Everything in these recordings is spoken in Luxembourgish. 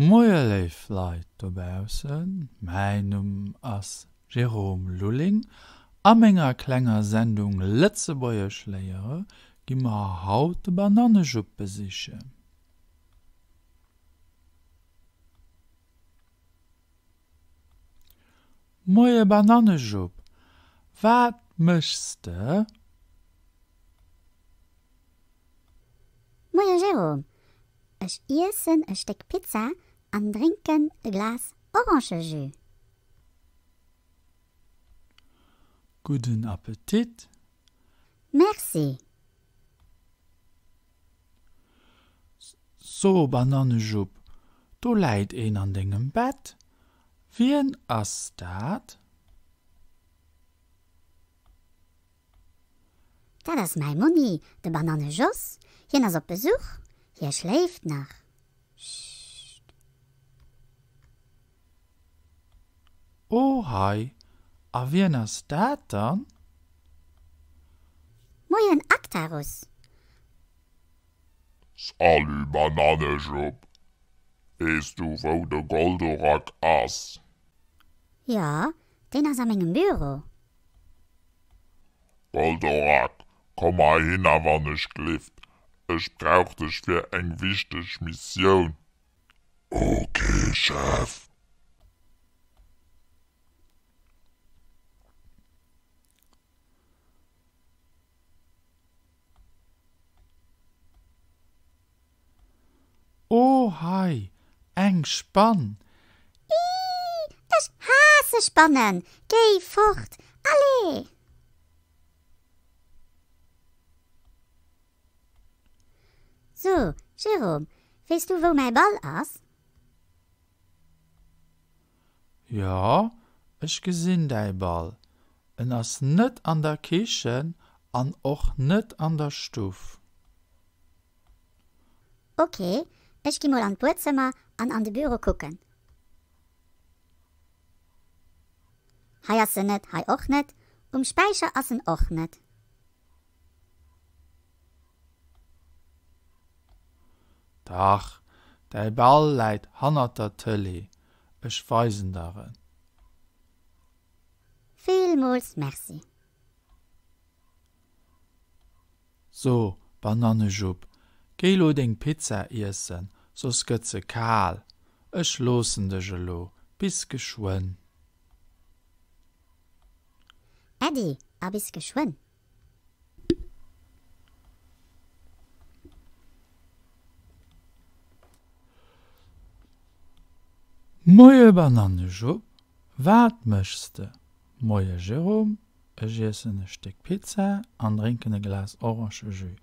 Moie léif Leit dobaussen, mäin Numm ass Jérôme Lulling. A menger klenger Sendung Lëtzebuergesch léiere gi mer haut de Banannejupp besichen. Moie Banannejupp, wat méchs de? Moie Jérôme, ech iessen e Stéck Pizza an drénken e Glas Orangejus. Gudden Appetit! Merci! So, Banannejupp, do läit een an dengem Bett. Wien ass dat? Dat ass mäi Monni, de Bananne-Jos. Hien ass op Besuch. Hie schléift nach. Chut! Oh hei, a wien ass dat dann? Moien Actarus! Salut Banannejupp, weess du wou de Goldorak ass? Jo, deen ass a mengem Büro. Goldorak, komm heihinner wann ech glift, ech brauch dech fir eng wichteg Missioun. Ok Chef. Oh hei, eng Spann! Ii, ech haasse Spannen! Géi fort, allez! So, Jérôme, weess du wou mäi Ball ass? Jo, ech gesinn däi Ball. En ass net an der Kichen an och net an der Stuff. Ok, ech gi mol an d'Buedzëmmer an an de Büro kucken. Hei ass en net, hei och net, um Späicher ass en och net. Dach, däi Ball läit hannert der Tëlee. Ech weisen der en. Villmools Merci. So, Banannejupp, géi lo deng Pizza iessen, soss gëtt se kal. Ech loossen dech elo. Bis geschwënn. Äddi a bis geschwënn. Moie Banannejupp, wat méchs de? Moie Jérôme, ech iessen e Stéck Pizza an drénken e Glas Orangejus.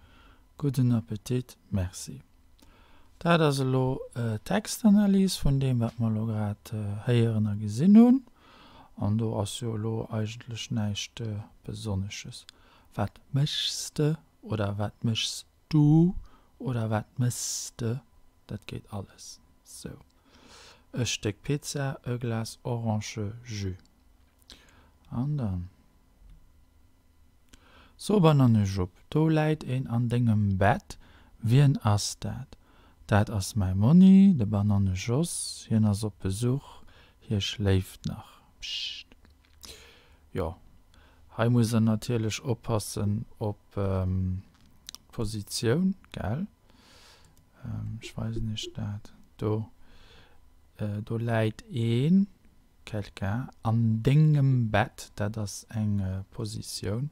Gudden Appetit, merci. Dat ass elo d'Textanalys vun deem, wat mer elo grad héieren a gesinn hunn. An do ass jo elo eigentlech näischt Besonnesches. Wat méchs de oder wat méchs du oder wat mëss de, dat geet alles sou. E Stéck Pizza, e Glas Orangejus. An dann. So Banannejupp, do läit een an dengem Bett, wien ass dat? Dat ass mäi Monni, de Banannejos, hien ass op Besuch, hie schléift nach. Pscht. Jo, hei muss der natierlech oppassen op d'Positioun, gell? Ech weisen iech dat do. Do läit een. Quelqu'un an dengem Bett, dat ass eng Positioun.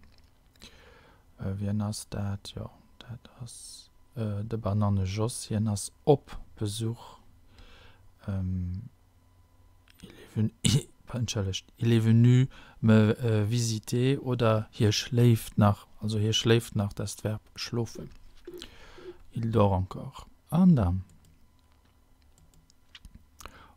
Wien ass dat? Jo, dat ass de Bananne-Jos. Hien ass op Besuch. Il est venu, entschëllegt, il est venu me visiter oder hie schléift nach. Also hie schléift nach, dat ass d'Verb schlofen. Il dort encore. An dann.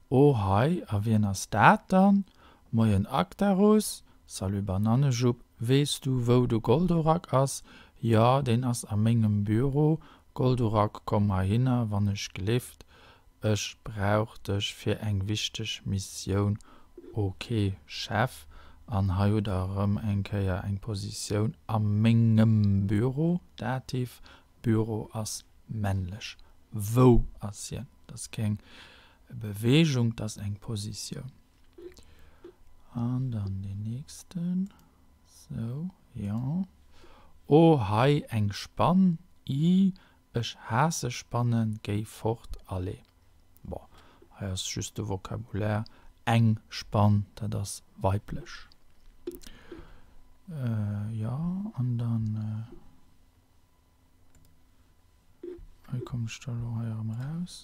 Oh hei, a wien ass dat dann? Moien Actarus, Salut Banannejupp, weess du wou de Goldorak ass? Jo, deen ass a mengem Büro. Goldorak, komm heihinner, wann ech gelift, ech brauch dech fir eng wichteg Missioun. Ok Chef, an hei hutt der erëm eng Kéier eng Positioun a mengem Büro, Dativ, Büro ass männlech. Wou ass hien? Dat ass keng. Beweegung, 't ass eng Positioun. An dann deen nächsten. Sou, jo. Oh, hei eng Spann. Ih, ech haasse Spannen. Géi fort, allez. Bon, hei ass just de Vocabulaire, eng Spann, dat ass weiblech. Jo, an dann, wéi kommen ech da elo hei erëm eraus?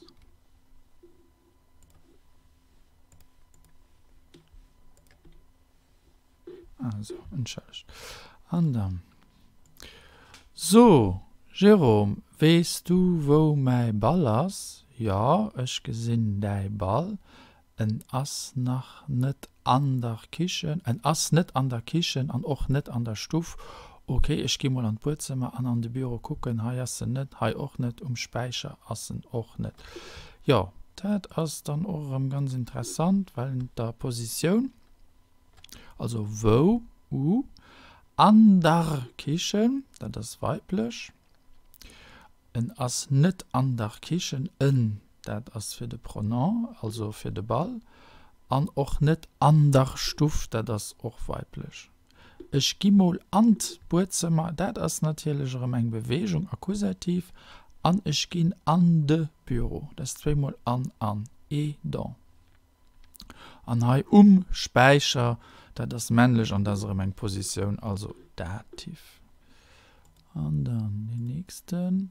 Ah, so, entschëllegt. An dann. So, Jérôme, weess du, wou mäi Ball ass? Jo, ech gesinn däi Ball. En ass nach net an der Kichen. En ass net an der Kichen an och net an der Stuff. Ok, ech gi mol an d'Buedzëmmer an an de Büro kucken. Hei ass en net, hei och net, um Späicher ass en och net. Jo, dat ass dann och erëm ganz interessant, well en der Positioun. Also wou, u, an der Kichen, dat ass weiblech, en ass net an der Kichen, en, dat ass fir de Pronom, also fir de Ball, an och net an der Stuff, dat ass och weiblech. Ech gi mol an d'Buedzëmmer, dat ass natierlech erëm eng Beweegung, Akkusativ, an ech ginn an de Büro, dat ass zweemol an, an, et, dans. An hei um Späicher, dat ass männlech an dat ass erëm eng Positioun, also Dativ. An dann deen nächsten.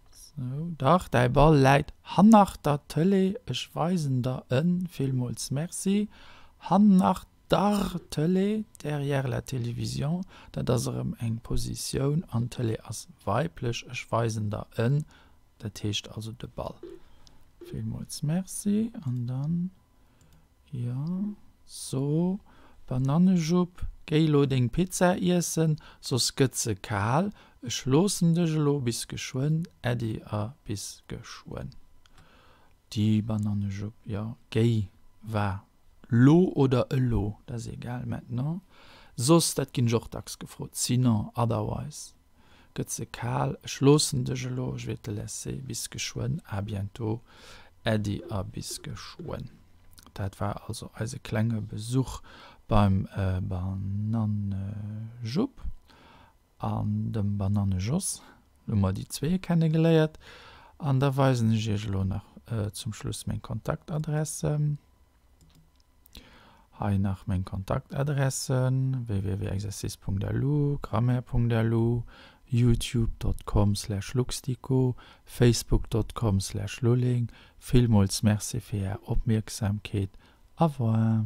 Sou, dach, däi Ball läit hannert der Tëlee. Ech weisen der en. Villmools Merci. Hannert der Tëlee, derrière la télévision, dat ass erëm eng Positioun an d'Tëlee ass weiblech. Ech weisen der en. Dat heescht also de Ball. Villmools Merci. An dann, jo, so, Banannejupp, géi elo deng Pizza iessen, soss gëtt se kal. Ech loossen dech elo. Bis geschwënn, Äddi a bis geschwënn. Déi Banannejupp, jo, géi, va, lo oder elo, dat ass egal, maintenant. Soss, dat ginn ech och dacks gefrot, sinon, otherwise. Gëtt se kal. Ech loossen dech elo, je vais te laisser, bis geschwënn, à bientôt, Äddi a bis geschwënn. Dat war also eise klenge Besuch beim Banannejupp an dem Banannejoss. Elo hu mer déi zweeë kennegeléiert an da weisen ech iech elo nach zum Schluss meng Kontaktadressen. Hei nach meng Kontaktadressen, www.exercice.lu, grammaire.lu, youtube.com/luxdico, facebook.com/lulling. Villmools Merci fir Är Opmierksamkeet. Au revoir.